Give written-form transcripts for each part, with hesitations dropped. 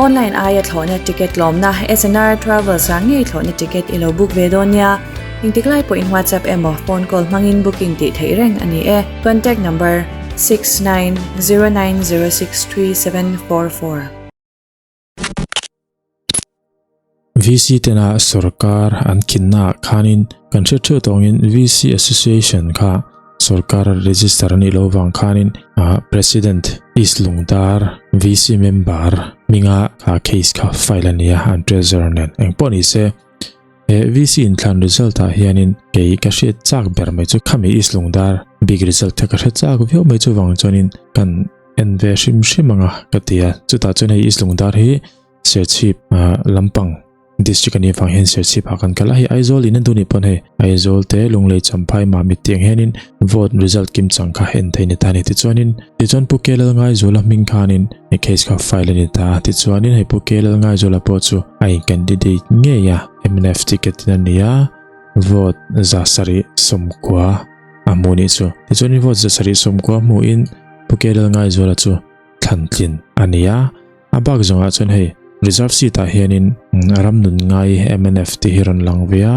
Online aia thlawhna ticket tlawmna SNR Travels ah ngei thlawhna ticket i lo book ve dawn nia. Engtik lai pawhin WhatsApp emaw phone call hmangin booking tih theih reng a ni e. Contact number, 6909063744. VC tena sorkar an khinna ah khanin kan hre theuh tawngin VC Association kha sorkar a register a nih loh vang khanin President East Lungdar VC member hminga kha case kha file a ni a an treasurer nen engpawh ni se he VC inthlan result ah hianin kei ka hriat chak ber mai chu khami East Lungdar big result kha ka hre chak viau mai chuvang chuanin kan en ve hrim hrim anga ka ti a chutah chuan hei East Lungdar hi Serchhip lampang district ani avang hian Serchhip ah kan kal a, hei Aizawl in a duh nih pawn hei Aizawl te Lunglei Champhai Mamit tih ang hianin vote result kim chang kha en thei ni ta a ni. Tichuanin tichuan Pu K Lalngaizuala hming khanin hei case kha file a ni ta a, tichuanin hei Pu K Lalngaizuala pawh chu a in candidate ngei a, mnf ticket in a ni a, vote 790 a hmu nih chu. Tichuanin vote 790 hmuhin Pu K Lalngaizuala chu thlantlin a ni a. A bak zawngah chuan hei reserve seat ah hianin ram nun ngai mnf tih hi rawn lang ve a,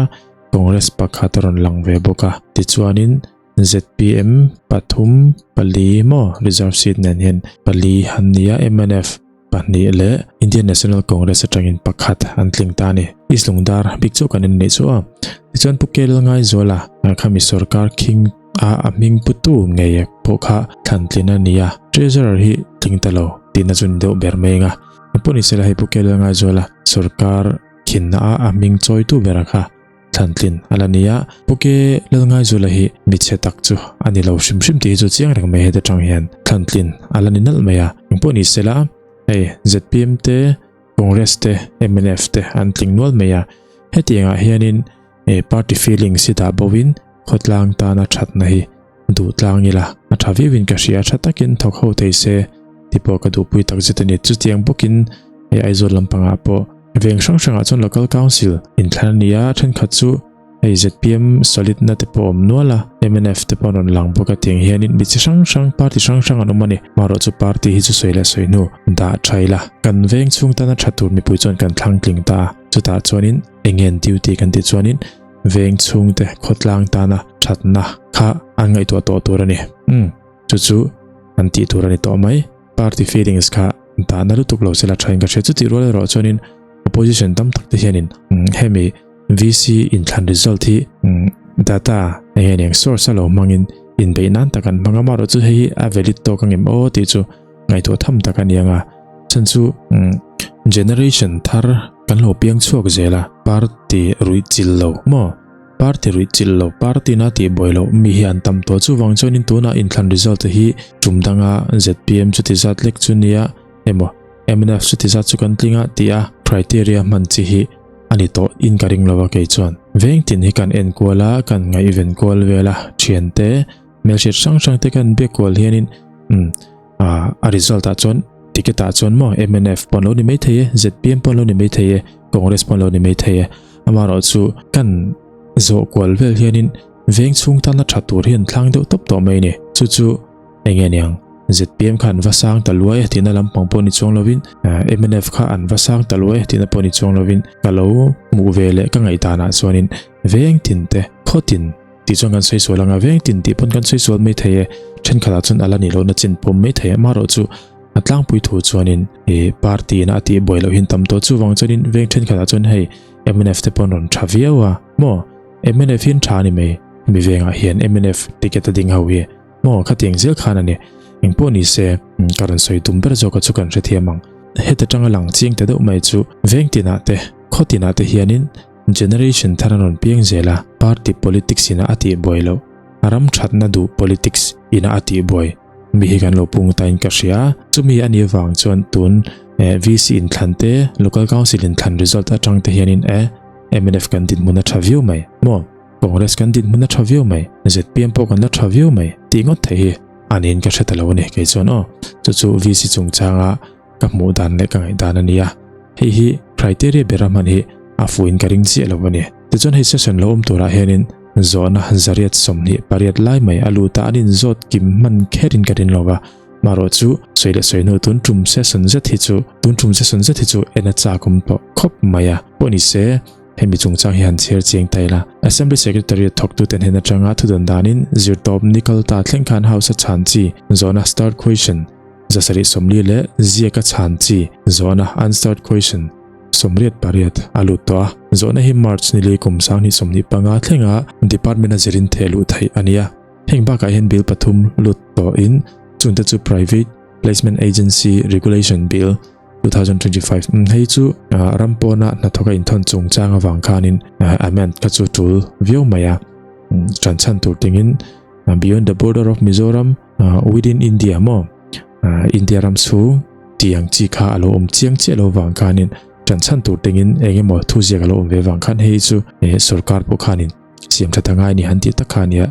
Congress pakhat a rawn lang ve bawk a, tichuanin zpm pathum pali maw reserve seat nen hian pali an ni a, mnf pahnih leh Indian National Congress atangin pakhat an tling ta a ni. East Lungdar bik chu kan en neih chu a, tichuan Pu Kel Ngaizuala khami sorkar khing a a hming putu ngei pawh kha thlantlin a ni a, Treasurer hi tling ta lo tihna chu ni deuh ber mai eng a, engpawh ni sela hei Pu Kelal Ngaizuala sorkar khinna a a hming chawitu bera kha thlantlin a la ni a, Pu Kelal Ngaizuala hi mi chhe tak chu a ni lo hrim hrim tih hi chu chiang reng mai heta tang hian thlantlin a la ni nalh mai a, engpawh ni sela hei zpm te Congress te mnf te an tling nual mai a, hetiangah hianin party feelings hi dah bo in Khawtlang tana thatna hi duh tlang ila a tha viauin ka hria, tha takin thawk ho thei se ti pawh ka duhpui tak zet a ni. Chutiang bawkin hei Aizawl lampangah pawh veng hrang hrangah chuan Local Council inthlan a ni a, thenkhat chu hei zpm solid na te pawh a awm nual a, mnf te pawh an rawn lang bawk a tiang hianin mi chi hrang hrang party hrang hrang an awm a ni. Marawh chu party hi chu sawi leh sawi hnu dah tha ila kan veng chhung tana tha tur mipui chuan kan thlang tling ta a, chutah chuanin eng nge an duty kan tih chuanin Veng chhungte khawtlang tana thatna kha an ngaihtuah tawh tur a ni. Umm, chu chu an tih tur a ni tawh mai. Party feelings kha dahna lutuk lo sela thain ka hria. Chutih rual erawh chuanin opposition tam tak te hianin hemi VC inthlan result hi data eng nge niang source a lo hmangin inbeih nan tak an hmang a, amaherawhchu hei hi a valid tawk ang em aw tih chu ngaihtuah tham tak a ni ang a. Chhan chu generation thar kan lo piang chhuak zel a, party ruih chil lo maw? Party ruih chil lo, party na tih buai loh mi hi an tam tawh. Chuvang chuanin tunah inthlan result te hi tum danga zpm chuti zat lek chu nia emaw mnf chuti zat chu kan tling a tih a criteria hman chi hi a ni tawh in ka ring lo a kei chuan. Veng tin hi kan enkual a, kan ngaihven kual vel a, thiante hmelhriat hrang hrang te kan biak kual hianin umm a result ah chuan ticket ah chuan maw mnf pawh an lo ni mai thei e, zpm pawh an lo ni mai thei e, congress pawh an lo ni mai thei e, amaherawhchu kan zawh kual vel hianin veng chhung tana tha tur hi an thlang deuh tawp tawh mai a ni. Chu chu eng nge niang zpm kha an va sang ta luai a tihna lampang pawh ni chuang lovin mnf kha an va sang ta luai a tihna pawh ni chuang lovin ka lo hmuh ve leh ka ngaihdanah chuanin veng tin te khaw tin Tih chuan kan sawi sual anga veng tin tih pawn kan sawi sual mai thei e, thenkhatah chuan a la nih lohna chin pawm mai thei e, amaherawh chu a tlangpui thu chuanin ih party in a tih buai loh hin tam tawh chuvang chuanin veng thenkhatah chuan hei mnf te pawh an rawn tha viau a maw mnf hi an tha a ni mai hemi vengah hian mnf ticket a ding ho hi maw khatiang zel khan a ni engpawh ni se ka rawn sawi tum ber zawk a chu kan hrethiam ang heta tanga lang chiang ta deuh mai chu veng tinah te khaw tinah te hianin Generation thar an rawn piang zel a, party politics ina a tih buai loh, a ram thatna duh politics ina a tih buai mi hi kan lo pung tain ka hria. Chumi a nih avang chuan tun VC inthlan te, Local Council inthlan result atang te hianin e mnf kan dinhmun a tha viau mai maw, Congress kan dinhmun a tha viau mai, zpm pawh kan la tha viau mai tih ngawt theih hi a niin ka hre ta lo a ni kei chuan aw. Chu chu VC chungchanga ka hmuh dan leh ka ngaih dan a ni a, hei hi criteria bera hman hi a fuhin ka ring chiah lo a ni. Tichuan hei session lo awm turah hianin zawhna zariat 28 lai mai a lut a, an inzawt kim hman kherin ka rin lo va. Marawh chu sawi leh sawi hnu tun tum session zet hi chu tun tum session zet hi chu en a chak awm tawh khawp mai a. Pawh ni se hemi chungchang hi han chhiar chiang ta ila. Assembly Secretariat thawktuten hen atanga thudawn danin zirtawp ni kal ta thleng khan House a chhan chi zawhna start question 740 leh ziaka chhan chi zawhna unstarred question 88 a lut tawh a. Zawhna hi March nili kum 2025 thlenga Department a zirin theh luh theih a ni a. Heng bakah hian bill pathum lut tawhin chungte chu Private Placement Agency Regulation Bill 2025 hei chu ram pawna hnathawka inthawn chungchang avang khanin amend kha chu tul viau mai a. Tanchhan tur tingin Beyond the Border of Mizoram Within India maw India ram chhung tih ang chi kha a lo awm chiang chiah lo vang khanin tanchhan tur tingin eng emaw thuziak a lo awm ve vang khan hei chu sorkar pawh khanin siam that angai ni han tih tak kha nia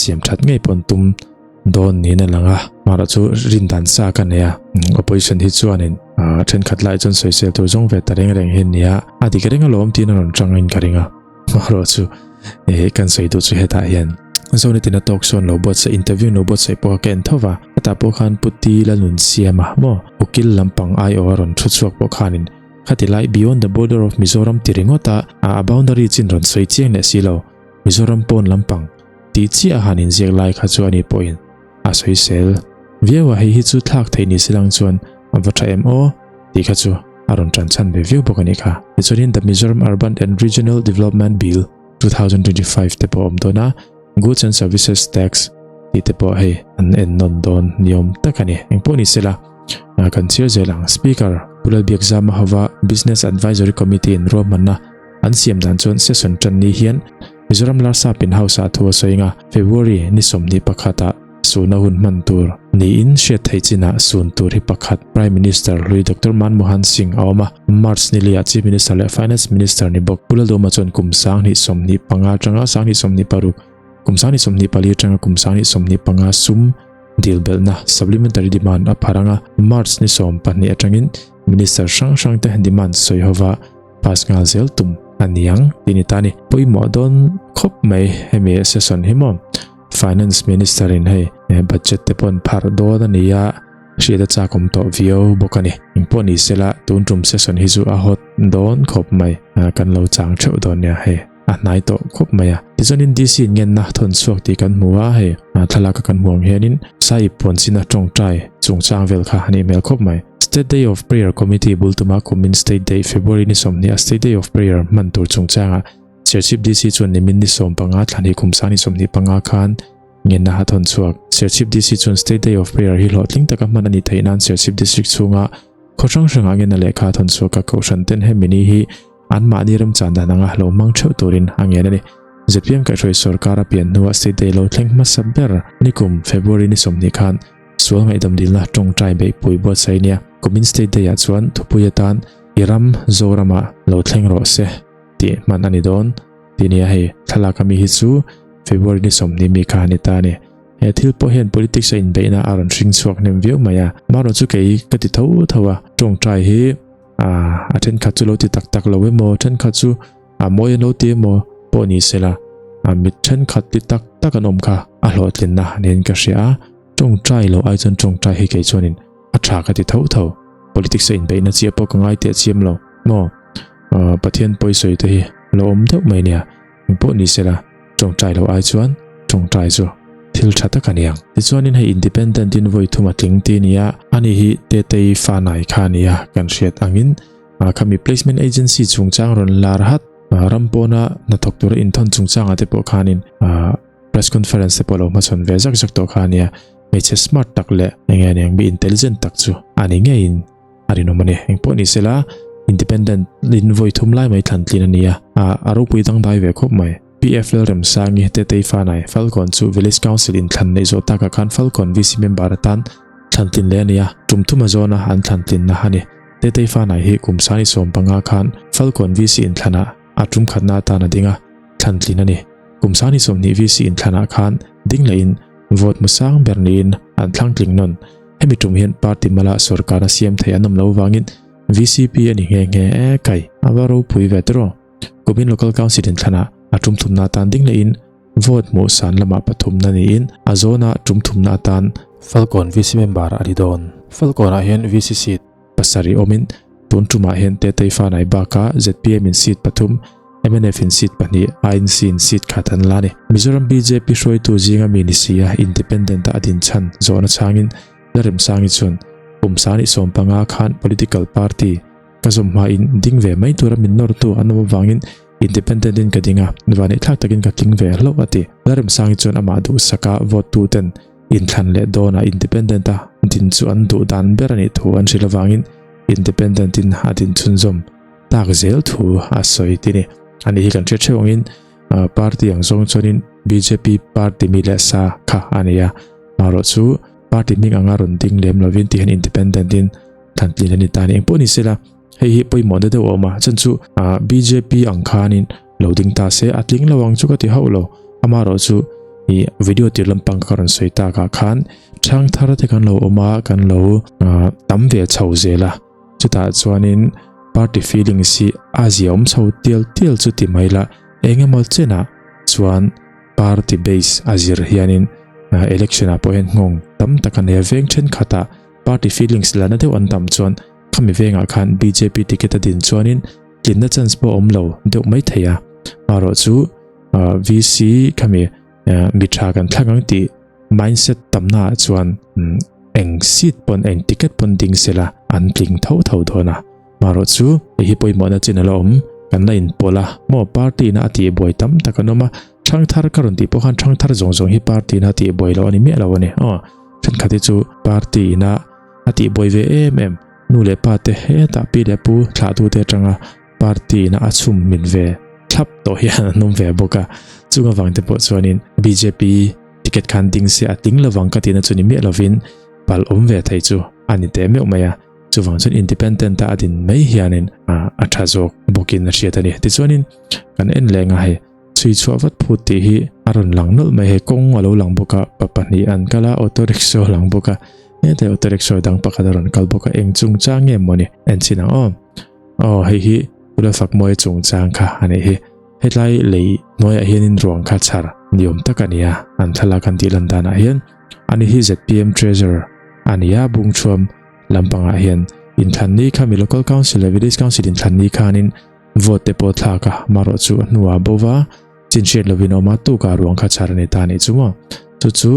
siam that ngei pawn tum dawn niin a lang a mara chu rin dan sa ka nei a opposition hi chuanin thenkhat lai chuan sawisel tur zawng ve ta reng reng hi nia a dik reng alawm tiin a rawn tang in ka ring a mara chu e kan sawi duh chu hetah hian zone tina talk show lo buatsaih interview lo buatsaih pawh ka en thova hetah pawh khan puti la nun siama maw ukil lampang ai aw a rawn thu chhuak pawh khanin Khati lai Beyond the Border of Mizoram ti ringawt a, a boundary chin rawn sawi chiang leh si lo, Mizoram pawn lampang tih chiah a han inziak lai kha chu ani pawhin a sawi sel viau a, hei hi chu thlak theih ni silang chuan a va tha em aw tih kha chu a rawn tan chhan ve viau bawk a nih kha. Tichuanin The Mizoram Urban and Regional Development Bill 2025 te pawh a awm dawn a, Goods and Services Tax tih te pawh hei an en nawn dawn ni awm tak a ni. Engpawh ni sela kan chhiar zel ang. Speaker Pu Lalbiakzama hova Business Advisory Committee in ruahmanna an siam dan chuan session tan ni hian Mizoram Larsap in House ah thu a sawi anga February ni 21 ah suna hun hman tur niin hriat theih chinah sun tur hi pakhat Prime Minister hlui Doctor Manmohan Singh a awm a. March ni liah Chief Minister leh Finance Minister ni bawk Pu Lalduhma chuan kum 2025 atanga 2026, kum 2024 atanga kum 2025 sum dil belhna supplementary demand a phar anga March ni 12 atangin Minister hrang hrang te demand sawi hova pass nghal zel tum a ni ang tih ni ta a ni. Pawimawh dawn khawp mai hemi session hi maw Finance Minister in hei budget te pawh an phar dawn a ni a. Hriat a chak awm tawh viau bawk a ni. Engpawh ni sela tun tum session hi chu a hot dawn khawp mai. Kan lo chang theuh dawn nia hei. A hnai tawh khawp mai a. Tichuanin DC in ngenna thawn chhuak tih kan hmu a hei. Thlalak a kan hmu ang hianin Sahib puanchina tawngtai chungchang vel kha a nih hmel khawp mai. State Day of Prayer Committee bul tuma kumin State Day February ni 20 a State Day of Prayer hman tur chungchangah Serchhip DC chuan nimin ni 15 thlan hi kum 2025 khan Ngenna a thawn chhuak. Serchhip DC chuan State Day of Prayer hi hlawhtling taka hman a nih theih nan Serchhip District chhunga khaw hrang hrangah ngenna lehkha a thawn chhuak a, Kohhran ten hemi ni hi anmahni remchan dan anga lo hmang theuh turin a ngen a ni. Zpm kaihhruai sorkar a pian hnua State Day lo thleng hmasa ber nikum February ni 20 khan sual ngaihdam dilna tawngtai beihpui buatsaih a nia. Kumin State Day ah chuan thupui atan I ram Zoramah lo thleng rawh se tih hman a ni dawn. Ti nia hei, thlalak ami hi chu February ni 20 mi kha a ni ta a ni. He thil pawh hian politics a inbeihna a rawn hring chhuak hnem viau mai a. Marawh chu kei ka ti tho tho a, tawngtai hi a thenkhat chu lo ti tak tak lo emaw, thenkhat chu a mawi an lo ti emaw pawh ni sela, a mit thenkhat ti tak tak an awm kha a hlawhtlinna niin ka hria a. Tawngtai lo ai chuan tawngtai hi kei chuanin a tha ka ti tho tho. Politics a inbeihna chiah pawh ka ngai teh chiam lo maw? Pathian pawisawi te hi lo awm deuh mai nia, engpawh ni sela tawngtai lo ai chuan tawngtai chu thil tha tak a ni ang. Tichuanin hei independent in vawi thum a tling ti nia, ani hi Tetei fa nai kha nia kan hriat angin khami placement agency chungchang rawn lar hat ram pawna hnathawk tura inthawn chungchangah te pawh khanin press conference te pawh lo hmachhawn ve zak zak tawh kha ania, hmeichhe smart tak leh enge aniang mi intelligent tak chu a ni ngeiin a rinawm a ni. Engpawh ni sela independent in vawi thum lai mai thlan tlin a ni a, a ropui dangdai ve khawp mai. PF Lalremsangi Tetei Fanai Falkawn chu Village Council in thlan neih zawh takah khan Falkawn VC member atan thlan tlin leh a ni a, tum thuma zawna an thlan tlinna a ni. Tetei Fanai hi kum sani 15 khan Falkawn VC in thlanah a tum khatna atan a ding a, thlan tlin a ni. Kum sani 20 VC in thlanah khan ding lehin vote hmu sang ber niin an thlang tling nawn. Hemi tum hian party mala sorkar a siam thei an awm lo vangin VCP a ni nghe nghe e kai a va ropui ve tawh. Kumin Local Council in thlanah a tum thumna atan ding lehin vote hmuh san lamah pathumna niin a zawna tum thumna atan Falkawn VC member a ni dawn. Falkawnah hian VC seat pasarih awmin tun tumah hian Tetei Fanai bakah zpm in seat pathum, mnf in seat pahnih, INC in seat khat an la a ni. Mizoram bjp hruaitu zinga mi ni si a independent a a din chhan zawhna changin Lalremsangi chuan kum sani 15 khan political party ka zawm hmain ding ve mai tura min nawrtu an awm avangin independent in ka ding a, vaneihthlak takin ka tling ve hlauh a ti. Lalremsangi chuan amah duhsaka vote tu ten inthlan leh dawnah independent a din chu an duh dan ber a nih thu an hrilh avangin independent in a din chhunzawm tak zel thu a sawi ti ni. Ani hi kan hre theuh angin party ang zawng chuanin bjp party mi leh sa kha a ni a, marawh chu party hming anga rawn ding lem lovin ti hian independent in thlan tlin a ni ta a ni. Engpawh ni sela hei hi pawimawh na deuh a awm a, chuan chu bjp ang khanin lo ding ta se a tling lo ang chu ka ti hauh lo. Amaherawh chu ih video tir lampang ka rawn sawi tak ah khan thang thar te kan lo awm a, kan lo tam ve chho zel a, chutah chuanin party feelings hi a ziaawm chho tial tial chu ti mai la eng emaw chenah chuan party base a zir hianin election ah pawh hian nghawng tam tak a nei a, veng thenkhatah party feelings la na deuh an tam chuan khami vengah khan bjp ticket a din chuanin tlinna chance pawh a awm lo deuh mai thei a, marawh chu VC khami mi tha kan thlak ang tih mindset tamna ah chuan eng seat pawn eng ticket pawn ding sela an tling tho tho dawn a, marawh chu hei hi pawimawhna chin a la awm kan la inpawlh a maw party na a tih buai tam tak an awm a, thangthar ka rawn tih pawh khan thangthar zawng zawng hi party na a tih buai loh a ni miah lo a ni aw thenkhat hi chu party na a tih buai ve em em nu leh pa te hetah pi leh pu thlah tu te atanga party na a chhum min ve thlap tawh hian an awm ve bawk a chung avang te pawh chuanin bjp ticket khan ding se a tling lovang ka tihna chu ni miah lovin pal awm ve thei chu a ni teh meuh mai a chuvang chuan independent a a din mai hianin a tha zawk bawkin a hriat a ni tichuanin kan en leh nga hei Chhui chhuah vat phut tih hi a rawn lang nawlh mai hei kawng a lo lang bawk a pa pahnih an kal a auto rickshaw a lang bawk a hetlai auto rickshaw dang pakhat a rawn kal bawk a eng chungchang nge mawni en chhin ang aw aw hei hi Pula Fakmawia chungchang kha a nih hi hetlai lei hnuaiah hianin ruang kha chhar ni awm tak a ni a an thlalak an tih lan danah hian ani hi zpm treasurer a ni a bungthuam lampangah hian inthlan ni kha mi local council leh village council inthlan ni khanin Vote te pawh thlak a, marawh chu a hnuah bo va, chin hriat lovin a awm a, tukah ruang kha chhar a ni ta a nih chu maw? Chu chu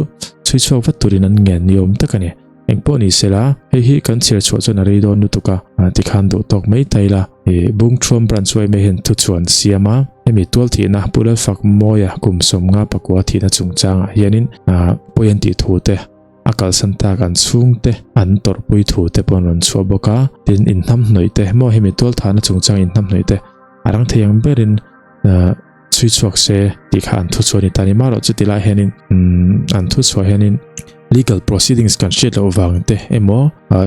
chhui chhuak vat turin an ngen ni awm tak a ni. Engpawh ni sela, hei hi kan chhiar chhuah chuan a rei dawn lutuk a, tikhan duh tawk mai ta ila, ih Bungthuam Branch yma hian thuchhuan siam a, hemi tual thihna Pu Lalfakmawia kum 59 thihna chungchangah hianin pawi an tih thu te, A kalsan tak an chhungte an tawrhpui thu te pawh an rawn chhuah bawk a, tin inhnamhnawih te maw hemi tualthahna chungchang inhnamhnawih te a rang thei ang berin chhui chhuak se tih kha an thuchhuah a ni ta a ni. Marawh chuti lai hianin an thuchhuah hianin legal proceedings kan hriat loh vang te emaw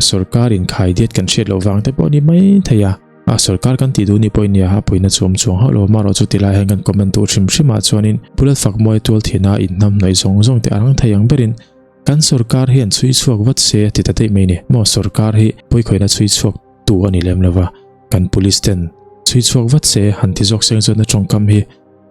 sorkar inkhai diat kan hriat loh vang te pawh a ni mai thei a. A sorkar kan tih duh ni pawhin nia a puihna chu awm chuang hauh lo marawh chu tilai hian kan comment duh hrim hrim ah chuanin Pu Lalfakmawia tual thihna a inhnam hnaih zawng zawng te a rang thei ang berin kan sorkar hian chhui chhuak vat se a ti ta daih mai ni maw sorkar hi pawikhawihna chhui chhuak tu a ni lem lova kan police ten chhui chhuak vat se han ti zawk seng chuan a tawngkam hi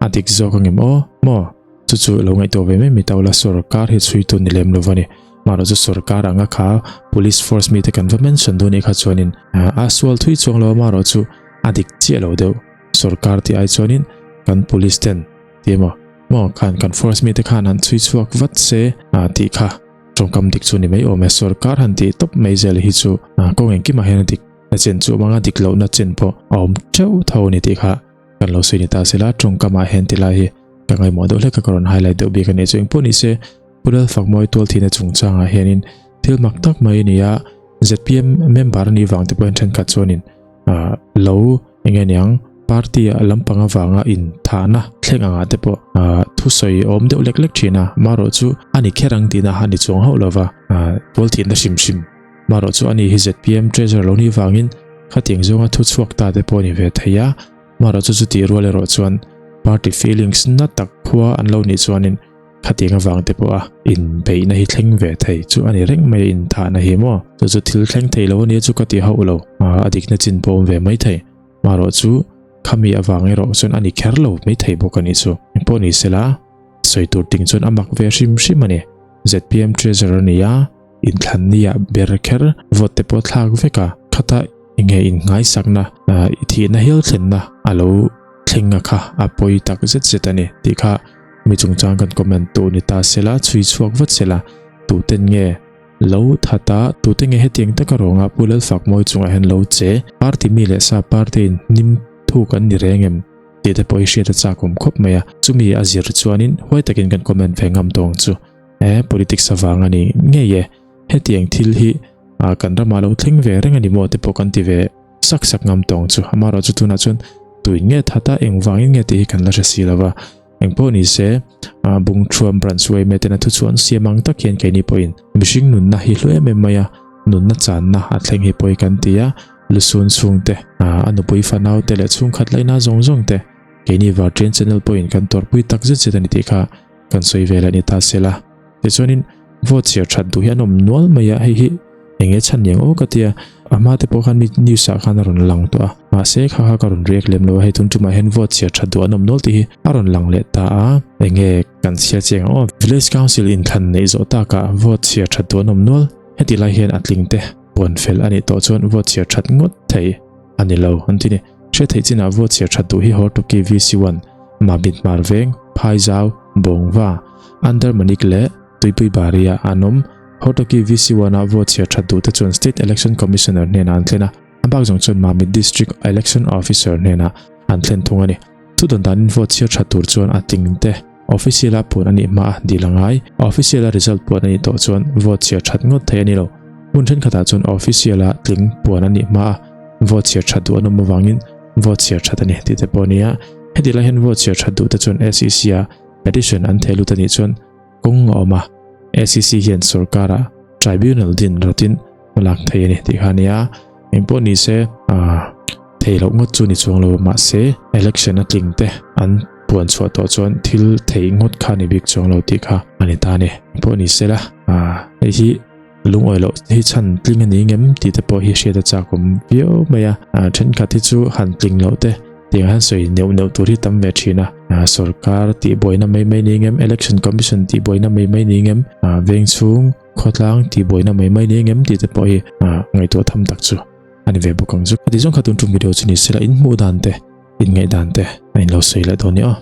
a dik zawk angem aw maw chu chu lo ngaihtuah ve mai mai ta ula sorkar hi chhui tu ni lem lova ni marawh chu sorkar anga kha police force mite kan va mention dawn nih kha chuanin a sual thui chuang lo a marawh chu a dik chiah lo deuh sorkar tih ai chuanin kan police ten ti emaw maw khan kan force mite khan han chhui chhuak vat se tih kha tawngkam dik chu ni mai awm e sorkar han tih tawp mai zel hi chu kawng engkimah hian a dik na chen chu awm anga dik lohna chen pawh a awm teuh tho a ni tih kha Kan lo sawi ni ta sela tawngkamah hian ti lai hi ka ngaihmawh deuh hlek a ka rawn highlight deuh bik a nih chu engpawh ni se Pu Lalfakmawi tualthihna chungchangah hianin thil mak tak mai a ni a zpm member a nih vang te pawh hian thenkhat chuanin ah lo eng nge niang party ah lampang avanga inthahna thleng angah te pawh ah thusawi a awm deuh lek lek thin a marawh chu a ni kher ang tihna a ni chuang hauh lova ah tualthihna hrim hrim marawh chu a ni hi zpm treasurer lo nih vangin Khatiang zawnga thu chhuak ta te pawh a ni ve thei a, marawh chu chutih rual erawh chuan party feelings na tak khua an lo nih chuanin khatiang avang te pawha inbeihna hi thleng ve thei chu a ni reng mai a inthahna hi maw chu chu thil thleng thei lo a nia chu ka ti hauh lo a dikna chin pawh awm ve mai thei marawh chu khami avang erawh chuan a ni kher lo mai thei bawk a nih chu engpawh ni sela sawi tur ting chuan a mak ve hrim hrim a ni zpm treasurer a ni a. Inthlan nia ber kher vote te pawh thlak vek a, khata enge inngaisakna i thihna hial thlenna a lo thleng a kha a pawi tak zet zet a ni tih kha mi chungchang kan comment tu ni ta sela chhui chhuak vat sela tuten nge lo that a tute nge hetiang taka rawnga Pu Lalfakmawi chungah hian lo che party mi leh sa party in hnim thuk an ni reng em tih te pawh hi hriat a chak awm khawp mai a chumi a zir chuanin huai takin kan comment ve ngam tawng chu e politics avang a ni ngei e hetiang thil hi kan ramah lo thleng ve reng a ni maw te pawh kan ti ve sak sak ngam tawng chu amarawh chu tunah chuan tuin nge that a engvangin nge tih hi kan la hre si lova engpawh ni se Bungthuam branch yma tena thu chuan siam ang tak hian keini pawhin mihring nunna hi hlu em em mai a nunna channa a thleng hi pawi kan ti a lusun chhungte a nupui fanau te leh chhungkhat laina zawng zawng te keini Varṭian channel pawhin kan tawrhpui tak zet zet a ni tih kha kan sawi ve leh ni ta sela. Tichuanin vote chhiar that duh hi an awm nual mai a, hei hi eng nge chhan niang aw ka tia, a hma te pawh khan mi news ah khan a rawn lang tawh a, mahse kha kha ka rawn react lem lo a, hei tun tumah hian vote chhiar that duh an awm nual tih hi a rawn lang leh ta a, eng nge kan chhiar chiang ang aw. Village Council inthlan neih zawh takah vote chhiar that duh an awm nual, heti lai hian a tling te puan fel a nih tawh chuan vote chhiar that ngawt thei a ni lo an ti ni. Hriat theih chinah vote chhiar that duh hi Hortoki VC1, Mamit Hmar Veng, Phaizau, Bawngva, Andarmanik leh Tuipui Baria an awm. Hortoki VC1-a vote chhiar that duhte chuan State Election Commissioner hnenah an thlen a, a bak zawng chuan Mamit District Election Officer hnenah an thlen thung a ni. Thudawn danin vote chhiar that tur chuan a tingte official-a puan a nih hma a dil a ngai. Official-a result puan a nih tawh chuan vote chhiar that ngawt thei a ni lo. Hmun thenkhatah chuan official-a tling puan a nih hma a vote chhiar that duh an awm avangin vote chhiar that a ni tih te pawh a ni a. Heti lai hian vote chhiar that duh te chuan SEC-a petition an theh lut a nih chuan kawng a awm a, SEC hian sorkara tribunal din rawtin hma lak thei a ni tih kha a ni a. Engpawh ni se thei loh ngawt chu ni chuang lo mahse election a tling te an puan chhuah tawh chuan thil thei ngawt kha ni bik chuang lo tih kha a ni ta a ni. Engpawh ni se la hei hi Lungawi loh hi chhan tling a ni ngem tih te pawh hi hriat a chak awm viau mai a, thenkhat hi chu han tling loh te tiang hian sawi neuh neuh tur hi tam ve thin a, sorkar tih buaina mai mai ni ngem, election commission tih buaina mai mai ni ngem, veng chhung khawtlang tih buaina mai mai ni ngem tih te pawh hi ngaihtuah tham tak chu a ni ve bawk ang chu. Heti zawng kha tun tum video chu ni sela in hmuh dan te, in ngaih dan te a in lo sawi leh dawn ni aw.